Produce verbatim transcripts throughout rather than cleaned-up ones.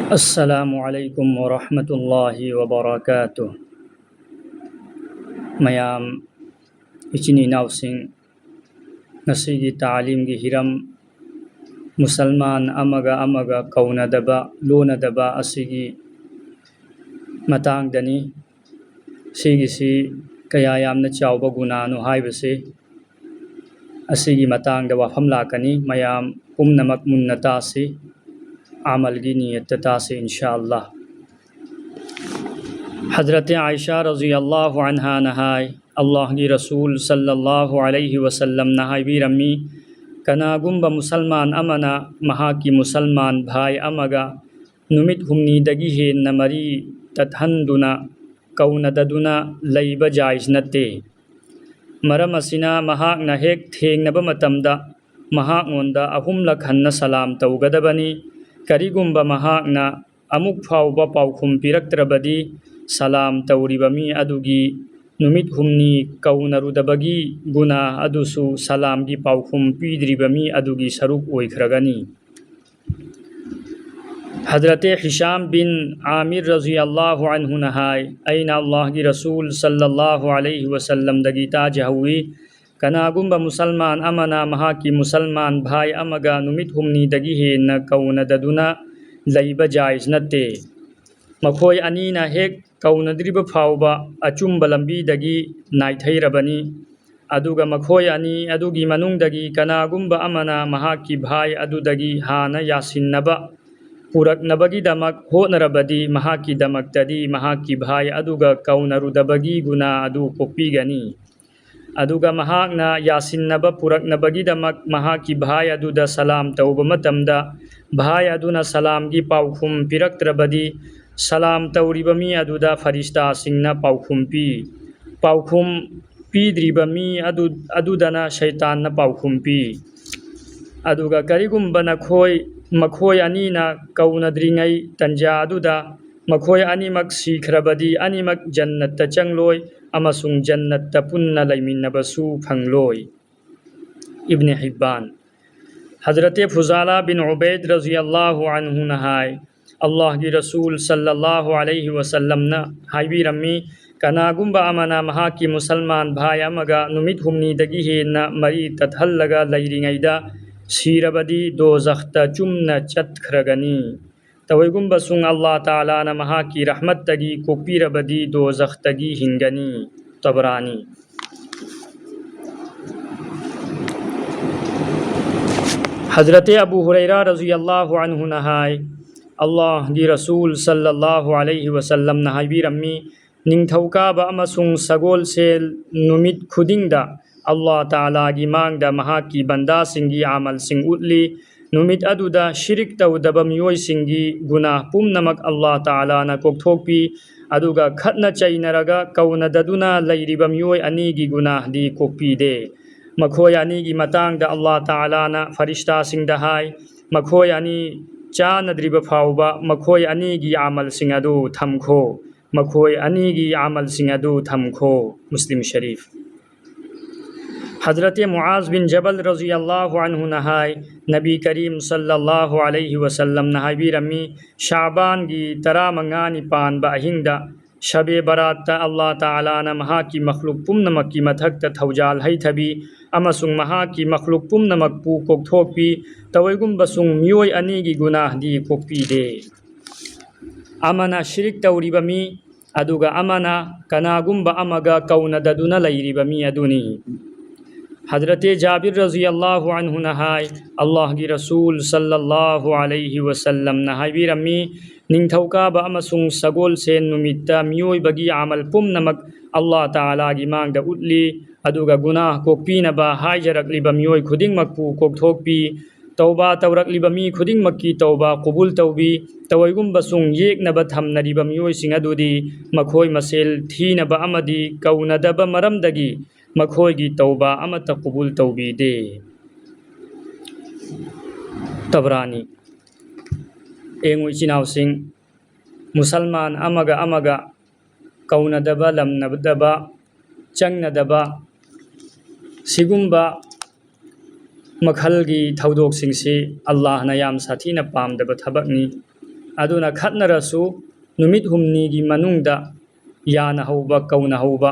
Assalamu alaikum wa rahmatullahi wa barakatuh. ꯃꯌꯥꯝ ꯏꯆꯤꯟ ꯏꯅꯥꯎꯁꯤꯡ, ꯉꯁꯤꯒꯤ ꯇꯥꯂꯤꯝꯒꯤ ꯍꯤꯔꯝ ꯃꯨꯁꯜꯃꯥꯟ ꯑꯃꯒ ꯑꯃꯒ ꯀꯧꯅꯗꯕ, ꯂꯣꯟꯅꯗꯕ ꯑꯁꯤꯒꯤ ꯃꯇꯥꯡꯗꯅꯤ꯫ ꯁꯤꯒꯤꯁꯤ ꯀꯌꯥ ꯌꯥꯝꯅ ꯆꯥꯎꯕ ꯒꯨꯅꯥꯅꯣ ꯍꯥꯏꯕꯁꯤ ꯑꯁꯤꯒꯤ ꯃꯇꯥꯡꯗ ꯋꯥꯐꯝ ꯂꯥꯛꯀꯅꯤ꯫ ꯃꯌꯥꯝ ꯄꯨꯝꯅꯃꯛ ꯃꯨꯟꯅ ꯇꯥꯁꯤ, ꯑꯃꯜꯒꯤ ꯅꯤꯌꯠꯇ ꯇꯥꯁꯤ, ꯏꯟꯁꯥ ꯑꯜꯂꯥꯍ꯫ ꯍꯖꯔꯠ ꯑꯥꯏꯁꯥ ꯔꯖꯤꯌꯜꯂꯥꯍꯨ ꯑꯟꯍꯥꯅ ꯍꯥꯏ, ꯑꯜꯂꯥꯍꯒꯤ ꯔꯁꯨꯜ ꯁꯜꯂꯜꯂꯥꯍꯨ ꯑꯂꯩꯍꯤ ꯋꯁꯜꯂꯝꯅ ꯍꯥꯏꯕꯤꯔꯝꯃꯤ, ꯀꯅꯥꯒꯨꯝꯕ ꯃꯨꯁꯜꯃꯥꯟ ꯑꯃꯅ ꯃꯍꯥꯛꯀꯤ ꯃꯨꯁꯜꯃꯥꯟ ꯚꯥꯏ ꯑꯃꯒ ꯅꯨꯃꯤꯠ ꯍꯨꯝꯅꯤꯗꯒꯤ ꯍꯦꯟꯅ ꯃꯔꯤ ꯇꯠꯍꯟꯗꯨꯅ, ꯀꯧꯅꯗꯗꯨꯅ ꯂꯩꯕ ꯖꯥꯏꯖ ꯅꯠꯇꯦ꯫ ꯃꯔꯝ ꯑꯁꯤꯅ ꯃꯍꯥꯛꯅ ꯍꯦꯛ ꯊꯦꯡꯅꯕ ꯃꯇꯝꯗ ꯃꯍꯥꯛꯉꯣꯟꯗ ꯑꯍꯨꯝꯂꯛ ꯍꯟꯅ ꯁꯂꯥꯝ ꯇꯧꯒꯗꯕꯅꯤ꯫ ꯀꯔꯤꯒꯨꯝꯕ ꯃꯍꯥꯛꯅ ꯑꯃꯨꯛ ꯐꯥꯎꯕ ꯄꯥꯎꯈꯨꯝ ꯄꯤꯔꯛꯇ꯭ꯔꯕꯗꯤ, ꯁꯂꯥꯝ ꯇꯧꯔꯤꯕ ꯃꯤ ꯑꯗꯨꯒꯤ ꯅꯨꯃꯤꯠ ꯍꯨꯝꯅꯤ ꯀꯧꯅꯔꯨꯗꯕꯒꯤ ꯒꯨꯅꯥ ꯑꯗꯨꯁꯨ ꯁꯂꯥꯝꯒꯤ ꯄꯥꯎꯈꯨꯝ ꯄꯤꯗ꯭ꯔꯤꯕ ꯃꯤ ꯑꯗꯨꯒꯤ ꯁꯔꯨꯛ ꯑꯣꯏꯈ꯭ꯔꯒꯅꯤ꯫ ꯍꯖꯔꯠ ꯍꯤꯁꯥꯝ ꯕꯤꯟ ꯑꯥꯃꯤꯔ ꯔꯖꯤꯌꯜꯂꯥꯍꯨ ꯑꯟꯍꯨꯅ ꯍꯥꯏ, ꯑꯩꯅ ꯑꯜꯂꯥꯍꯒꯤ ꯔꯁꯨꯜ ꯁꯜꯂꯜꯂꯥꯍꯨ ꯑꯂꯩꯍꯤ ꯋꯁꯜꯂꯝꯗꯒꯤ ꯇꯥꯖꯍꯧꯏ, ꯀꯅꯥꯒꯨꯝꯕ ꯃꯨꯁꯜꯃꯥꯟ ꯑꯃꯅ ꯃꯍꯥꯛꯀꯤ ꯃꯨꯁꯜꯃꯥꯟ ꯚꯥꯏ ꯑꯃꯒ ꯅꯨꯃꯤꯠ ꯍꯨꯝꯅꯤꯗꯒꯤ ꯍꯦꯟꯅ ꯀꯧꯅꯗꯗꯨꯅ ꯂꯩꯕ ꯖꯥꯏꯖ ꯅꯠꯇꯦ꯫ ꯃꯈꯣꯏ ꯑꯅꯤꯅ ꯍꯦꯛ ꯀꯧꯅꯗ꯭ꯔꯤꯕ ꯐꯥꯎꯕ ꯑꯆꯨꯝꯕ ꯂꯝꯕꯤꯗꯒꯤ ꯅꯥꯏꯊꯩꯔꯕꯅꯤ꯫ ꯑꯗꯨꯒ ꯃꯈꯣꯏ ꯑꯅꯤ ꯑꯗꯨꯒꯤ ꯃꯅꯨꯡꯗꯒꯤ ꯀꯅꯥꯒꯨꯝꯕ ꯑꯃꯅ ꯃꯍꯥꯛꯀꯤ ꯚꯥꯏ ꯑꯗꯨꯗꯒꯤ ꯍꯥꯟꯅ ꯌꯥꯁꯤꯟꯅꯕ ꯄꯨꯔꯛꯅꯕꯒꯤꯗꯃꯛ ꯍꯣꯠꯅꯔꯕꯗꯤ, ꯃꯍꯥꯛꯀꯤꯗꯃꯛꯇꯗꯤ ꯃꯍꯥꯛꯀꯤ ꯚꯥꯏ ꯑꯗꯨꯒ ꯀꯧꯅꯔꯨꯗꯕꯒꯤ ꯒꯨꯅꯥ ꯑꯗꯨ ꯀꯣꯛꯄꯤꯒꯅꯤ꯫ ꯑꯗꯨꯒ ꯃꯍꯥꯛꯅ ꯌꯥꯁꯤꯟꯅꯕ ꯄꯨꯔꯛꯅꯕꯒꯤꯗꯃꯛ ꯃꯍꯥꯛꯀꯤ ꯚꯥꯏ ꯑꯗꯨꯗ ꯁꯂꯥꯝ ꯇꯧꯕ ꯃꯇꯝꯗ, ꯚꯥꯏ ꯑꯗꯨꯅ ꯁꯂꯥꯝꯒꯤ ꯄꯥꯎꯈꯨꯝ ꯄꯤꯔꯛꯇ꯭ꯔꯕꯗꯤ, ꯁꯂꯥꯝ ꯇꯧꯔꯤꯕ ꯃꯤ ꯑꯗꯨꯗ ꯐꯔꯤꯁꯇꯥꯁꯤꯡꯅ ꯄꯥꯎꯈꯨꯝ ꯄꯤ꯫ ꯄꯥꯎꯈꯨꯝ ꯄꯤꯗ꯭ꯔꯤꯕ ꯃꯤ ꯑꯗꯨ, ꯑꯗꯨꯗꯅ ꯁꯩꯇꯥꯟꯅ ꯄꯥꯎꯈꯨꯝ ꯄꯤ꯫ ꯑꯗꯨꯒ ꯀꯔꯤꯒꯨꯝꯕ ꯅꯈꯣꯏ, ꯃꯈꯣꯏ ꯑꯅꯤꯅ ꯀꯧꯅꯗ꯭ꯔꯤꯉꯩ ꯇꯟꯖꯥ ꯑꯗꯨꯗ ꯃꯈꯣꯏ ꯑꯅꯤꯃꯛ ꯁꯤꯈ꯭ꯔꯕꯗꯤ, ꯑꯅꯤꯃꯛ ꯖꯟꯅꯠꯇ ꯆꯪꯂꯣꯏ ꯑꯃꯁꯨꯡ ꯖꯟꯅꯠꯇ ꯄꯨꯟꯅ ꯂꯩꯃꯤꯟꯅꯕꯁꯨ ꯐꯪꯂꯣꯏ꯫ ꯏꯕꯅꯦ ꯍꯤꯕꯥꯟ꯫ ꯍꯖꯔꯠ ꯐꯨꯖꯥꯂꯥ ꯕꯤꯟ ꯎꯕꯩꯗ ꯔꯖꯤꯌꯜꯂꯥꯍꯨ ꯑꯟꯍꯨꯅ ꯍꯥꯏ, ꯑꯜꯂꯥꯍꯒꯤ ꯔꯁꯨꯜ ꯁꯜꯂꯜꯂꯥꯍꯨ ꯑꯂꯩꯍꯤ ꯋꯁꯜꯂꯝꯅ ꯍꯥꯏꯕꯤꯔꯝꯃꯤ, ꯀꯅꯥꯒꯨꯝꯕ ꯑꯃꯅ ꯃꯍꯥꯛꯀꯤ ꯃꯨꯁꯜꯃꯥꯟ ꯚꯥꯏ ꯑꯃꯒ ꯅꯨꯃꯤꯠ ꯍꯨꯝꯅꯤꯗꯒꯤ ꯍꯦꯟꯅ ꯃꯔꯤ ꯇꯠꯍꯜꯂꯒ ꯂꯩꯔꯤꯉꯩꯗ ꯁꯤꯔꯕꯗꯤ ꯗꯣꯖꯈꯇ ꯆꯨꯝꯅ ꯆꯠꯈ꯭ꯔꯒꯅꯤ꯫ ꯇꯧꯏꯒꯨꯝꯕꯁꯨꯡ ꯑꯜꯂꯥꯍ ꯇꯥꯂꯥꯅ ꯃꯍꯥꯛꯀꯤ ꯔꯍꯃꯠꯇꯒꯤ ꯀꯣꯛꯄꯤꯔꯕꯗꯤ ꯗꯣꯖꯈꯇꯒꯤ ꯍꯤꯡꯒꯅꯤ꯫ ꯇꯕꯔꯥꯅꯤ꯫ ꯍꯖꯔꯠ ꯑꯕꯨ ꯍꯨꯔꯩꯔꯥ ꯔꯖꯤꯌꯜꯂꯥꯍꯨ ꯑꯟꯍꯨꯅ ꯍꯥꯏ, ꯑꯜꯂꯥꯍꯒꯤ ꯔꯁꯨꯜ ꯁꯜꯂꯜꯂꯥꯍꯨ ꯑꯂꯩꯍꯤ ꯋꯁꯜꯂꯝꯅ ꯍꯥꯏꯕꯤꯔꯝꯃꯤ, ꯅꯤꯡꯊꯧꯀꯥꯕ ꯑꯃꯁꯨꯡ ꯁꯒꯣꯜꯁꯦꯜ ꯅꯨꯃꯤꯠ ꯈꯨꯗꯤꯡꯗ ꯑꯜꯂꯥꯍ ꯇꯥꯂꯥꯒꯤ ꯃꯥꯡꯗ ꯃꯍꯥꯛꯀꯤ ꯕꯟꯗꯥꯁꯤꯡꯒꯤ ꯑꯃꯜꯁꯤꯡ ꯎꯠꯂꯤ꯫ ꯅꯨꯃꯤꯠ ꯑꯗꯨꯗ ꯁꯤꯔꯤꯛ ꯇꯧꯗꯕ ꯃꯤꯑꯣꯏꯁꯤꯡꯒꯤ ꯒꯨꯅꯥꯍ ꯄꯨꯝꯅꯃꯛ ꯑꯜꯂꯥꯍ ꯇꯥꯂꯥꯅ ꯀꯣꯛꯊꯣꯛꯄꯤ꯫ ꯑꯗꯨꯒ ꯈꯠꯅ ꯆꯩꯅꯔꯒ ꯀꯧꯅꯗꯗꯨꯅ ꯂꯩꯔꯤꯕ ꯃꯤꯑꯣꯏ ꯑꯅꯤꯒꯤ ꯒꯨꯅꯥꯍꯗꯤ ꯀꯣꯛꯄꯤꯗꯦ꯫ ꯃꯈꯣꯏ ꯑꯅꯤꯒꯤ ꯃꯇꯥꯡꯗ ꯑꯜꯂꯥꯍ ꯇꯥꯂꯥꯅ ꯐꯔꯤꯁꯇꯥꯁꯤꯡꯗ ꯍꯥꯏ, ꯃꯈꯣꯏ ꯑꯅꯤ ꯆꯥꯟꯅꯗ꯭ꯔꯤꯕ ꯐꯥꯎꯕ ꯃꯈꯣꯏ ꯑꯅꯤꯒꯤ ꯑꯃꯜꯁꯤꯡ ꯑꯗꯨ ꯊꯝꯈꯣ꯫ ꯃꯈꯣꯏ ꯑꯅꯤꯒꯤ ꯑꯃꯜꯁꯤꯡ ꯑꯗꯨ ꯊꯝꯈꯣ꯫ ꯃꯨꯁꯂꯤꯝ ꯁꯔꯤꯐ꯫ ꯍꯖꯔꯠ ꯃꯨꯑꯥꯖ ꯕꯤꯟ ꯖꯕꯜ ꯔꯖꯤꯌꯜꯂꯥꯍꯨ ꯑꯟꯍꯨꯅ ꯍꯥꯏ, ꯅꯕꯤ ꯀꯔꯤꯝ ꯁꯜꯂꯜꯂꯥꯍꯨ ꯑꯂꯩꯍꯤ ꯋꯁꯜꯂꯝꯅ ꯍꯥꯏꯕꯤꯔꯝꯃꯤ, ꯁꯥꯕꯥꯟꯒꯤ ꯇꯔꯥꯃꯉꯥꯅꯤ ꯄꯥꯟꯕ ꯑꯍꯤꯡꯗ ꯁꯕꯦ ꯕꯔꯥꯠꯇ ꯑꯜꯂꯥꯍ ꯇꯥꯂꯥꯅ ꯃꯍꯥꯛꯀꯤ ꯃꯈꯂꯨꯛ ꯄꯨꯝꯅꯃꯛꯀꯤ ꯃꯊꯛꯇ ꯊꯧꯖꯥꯜ ꯍꯩꯊꯕꯤ ꯑꯃꯁꯨꯡ ꯃꯍꯥꯛꯀꯤ ꯃꯈꯂꯨꯛ ꯄꯨꯝꯅꯃꯛꯄꯨ ꯀꯣꯛꯊꯣꯛꯄꯤ꯫ ꯇꯧꯏꯒꯨꯝꯕꯁꯨꯡ ꯃꯤꯑꯣꯏ ꯑꯅꯤꯒꯤ ꯒꯨꯅꯥꯍꯗꯤ ꯀꯣꯛꯄꯤꯗꯦ꯫ ꯑꯃꯅ ꯁꯤꯔꯤꯛ ꯇꯧꯔꯤꯕ ꯃꯤ, ꯑꯗꯨꯒ ꯑꯃꯅ ꯀꯅꯥꯒꯨꯝꯕ ꯑꯃꯒ ꯀꯧꯅꯗꯗꯨꯅ ꯂꯩꯔꯤꯕ ꯃꯤ ꯑꯗꯨꯅꯤ꯫ ꯍꯖꯔꯠ ꯖꯥꯕꯤꯔ ꯔꯖꯤꯌꯜꯂꯥꯍꯨ ꯑꯟꯍꯨꯅ ꯍꯥꯏ, ꯑꯜꯂꯥꯍꯒꯤ ꯔꯁꯨꯜ ꯁꯜꯂꯜꯂꯥꯍꯨ ꯑꯂꯩꯍꯤ ꯋꯁꯜꯂꯝꯅ ꯍꯥꯏꯕꯤꯔꯝꯃꯤ, ꯅꯤꯡꯊꯧꯀꯥꯕ ꯑꯃꯁꯨꯡ ꯁꯒꯣꯜꯁꯦꯟ ꯅꯨꯃꯤꯠꯇ ꯃꯤꯑꯣꯏꯕꯒꯤ ꯑꯃꯜ ꯄꯨꯝꯅꯃꯛ ꯑꯜꯂꯥꯍ ꯇꯥꯂꯥꯒꯤ ꯃꯥꯡꯗ ꯎꯠꯂꯤ, ꯑꯗꯨꯒ ꯒꯨꯅꯥꯍ ꯀꯣꯛꯄꯤꯅꯕ ꯍꯥꯏꯖꯔꯛꯂꯤꯕ ꯃꯤꯑꯣꯏ ꯈꯨꯗꯤꯡꯃꯛꯄꯨ ꯀꯣꯛꯊꯣꯛꯄꯤ꯫ ꯇꯧꯕꯥ ꯇꯧꯔꯛꯂꯤꯕ ꯃꯤ ꯈꯨꯗꯤꯡꯃꯛꯀꯤ ꯇꯧꯕꯥ ꯀꯕꯨꯜ ꯇꯧꯕꯤ꯫ ꯇꯧꯏꯒꯨꯝꯕꯁꯨꯡ ꯌꯦꯛꯅꯕ ꯊꯝꯅꯔꯤꯕ ꯃꯤꯑꯣꯏꯁꯤꯡ ꯑꯗꯨꯗꯤ ꯃꯈꯣꯏ ꯃꯁꯦꯜ ꯊꯤꯅꯕ ꯑꯃꯗꯤ ꯀꯧꯅꯗꯕ ꯃꯔꯝꯗꯒꯤ ꯃꯈꯣꯏꯒꯤ ꯇꯧꯕꯥ ꯑꯃꯠꯇ ꯀꯕꯨꯜ ꯇꯧꯕꯤꯗꯦ꯫ ꯇꯕꯔꯥꯅꯤ꯫ ꯌꯦꯡꯉꯨ ꯏꯆꯤꯟ ꯏꯅꯥꯎꯁꯤꯡ, ꯃꯨꯁꯜꯃꯥꯟ ꯑꯃꯒ ꯑꯃꯒ ꯀꯧꯅꯗꯕ, ꯂꯝꯅꯗꯕ, ꯆꯪꯅꯗꯕ, ꯁꯤꯒꯨꯝꯕ ꯃꯈꯜꯒꯤ ꯊꯧꯗꯣꯛꯁꯤꯡꯁꯤ ꯑꯜꯂꯥꯍꯅ ꯌꯥꯝ ꯁꯥꯊꯤꯅ ꯄꯥꯝꯗꯕ ꯊꯕꯛꯅꯤ꯫ ꯑꯗꯨꯅ ꯈꯠꯅꯔꯁꯨ ꯅꯨꯃꯤꯠ ꯍꯨꯝꯅꯤꯒꯤ ꯃꯅꯨꯡꯗ ꯌꯥꯅꯍꯧꯕ, ꯀꯧꯅꯍꯧꯕ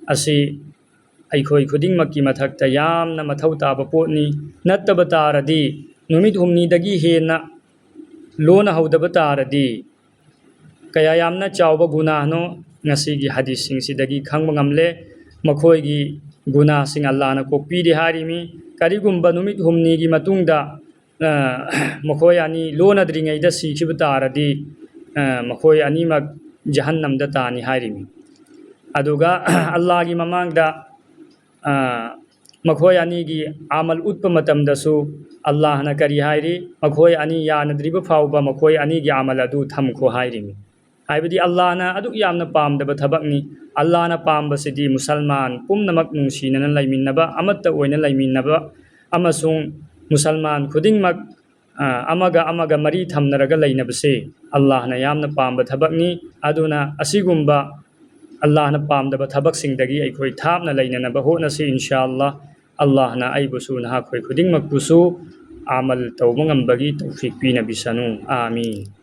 ꯑꯁꯤ ꯑꯩꯈꯣꯏ ꯈꯨꯗꯤꯡꯃꯛꯀꯤ ꯃꯊꯛꯇ ꯌꯥꯝꯅ ꯃꯊꯧ ꯇꯥꯕ ꯄꯣꯠꯅꯤ꯫ ꯅꯠꯇꯕ ꯇꯥꯔꯗꯤ, ꯅꯨꯃꯤꯠ ꯍꯨꯝꯅꯤꯗꯒꯤ ꯍꯦꯟꯅ ꯂꯣꯟꯅꯍꯧꯗꯕ ꯇꯥꯔꯗꯤ, ꯀꯌꯥ ꯌꯥꯝꯅ ꯆꯥꯎꯕ ꯒꯨꯅꯥꯍꯅꯣ ꯉꯁꯤꯒꯤ ꯍꯗꯤꯁꯁꯤꯡꯁꯤꯗꯒꯤ ꯈꯪꯕ ꯉꯝꯂꯦ꯫ ꯃꯈꯣꯏꯒꯤ ꯒꯨꯅꯥꯍꯁꯤꯡ ꯑꯜꯂꯥꯍꯅ ꯀꯣꯛꯄꯤꯔꯦ ꯍꯥꯏꯔꯤꯃꯤ꯫ ꯀꯔꯤꯒꯨꯝꯕ ꯅꯨꯃꯤꯠ ꯍꯨꯝꯅꯤꯒꯤ ꯃꯇꯨꯡꯗ, ꯑ, ꯃꯈꯣꯏ ꯑꯅꯤ ꯂꯣꯟꯅꯗ꯭ꯔꯤꯉꯩꯗ ꯁꯤꯈꯤꯕ ꯇꯥꯔꯗꯤ, ꯑ, ꯃꯈꯣꯏ ꯑꯅꯤꯃꯛ ꯖꯍꯟꯅꯝꯗ ꯇꯥꯅꯤ ꯍꯥꯏꯔꯤꯃꯤ꯫ ꯑꯗꯨꯒ ꯑꯜꯂꯥꯍꯒꯤ ꯃꯃꯥꯡꯗ, ꯑ, ꯃꯈꯣꯏ ꯑꯅꯤꯒꯤ ꯑꯃꯜ ꯎꯠꯄ ꯃꯇꯝꯗꯁꯨ ꯑꯜꯂꯥꯍꯅ ꯀꯔꯤ ꯍꯥꯏꯔꯤ? ꯃꯈꯣꯏ ꯑꯅꯤ ꯌꯥꯅꯗ꯭ꯔꯤꯕ ꯐꯥꯎꯕ ꯃꯈꯣꯏ ꯑꯅꯤꯒꯤ ꯑꯃꯜ ꯑꯗꯨ ꯊꯝꯈꯣ ꯍꯥꯏꯔꯤꯃꯤ꯫ ꯍꯥꯏꯕꯗꯤ ꯑꯜꯂꯥꯍꯅ ꯑꯗꯨꯛ ꯌꯥꯝꯅ ꯄꯥꯝꯗꯕ ꯊꯕꯛꯅꯤ꯫ ꯑꯜꯂꯥꯍꯅ ꯄꯥꯝꯕꯁꯤꯗꯤ ꯃꯨꯁꯜꯃꯥꯟ ꯄꯨꯝꯅꯃꯛ ꯅꯨꯡꯁꯤꯅꯅ ꯂꯩꯃꯤꯟꯅꯕ, ꯑꯃꯠꯇ ꯑꯣꯏꯅ ꯂꯩꯃꯤꯟꯅꯕ, ꯑꯃꯁꯨꯡ ꯃꯨꯁꯜꯃꯥꯟ ꯈꯨꯗꯤꯡꯃꯛ, ꯑ, ꯑꯃꯒ ꯑꯃꯒ ꯃꯔꯤ ꯊꯝꯅꯔꯒ ꯂꯩꯅꯕꯁꯤ ꯑꯜꯂꯥꯍꯅ ꯌꯥꯝꯅ ꯄꯥꯝꯕ ꯊꯕꯛꯅꯤ꯫ ꯑꯗꯨꯅ ꯑꯁꯤꯒꯨꯝꯕ ꯑꯜꯂꯥꯍꯅ ꯄꯥꯝꯗꯕ ꯊꯕꯛꯁꯤꯡꯗꯒꯤ ꯑꯩꯈꯣꯏ ꯊꯥꯞꯅ ꯂꯩꯅꯅꯕ ꯍꯣꯠꯅꯁꯤ, ꯏꯟꯁꯥ ꯑꯜꯂꯥꯍ꯫ ꯑꯜꯂꯥꯍꯅ ꯑꯩꯕꯨꯁꯨ ꯅꯍꯥꯛꯈꯣꯏ ꯈꯨꯗꯤꯡꯃꯛꯄꯨꯁꯨ ꯑꯃꯜ ꯇꯧꯕ ꯉꯝꯕꯒꯤ ꯇꯧꯐꯤꯛ ꯄꯤꯅꯕꯤꯁꯅꯨ꯫ ꯑꯥꯃꯤꯟ꯫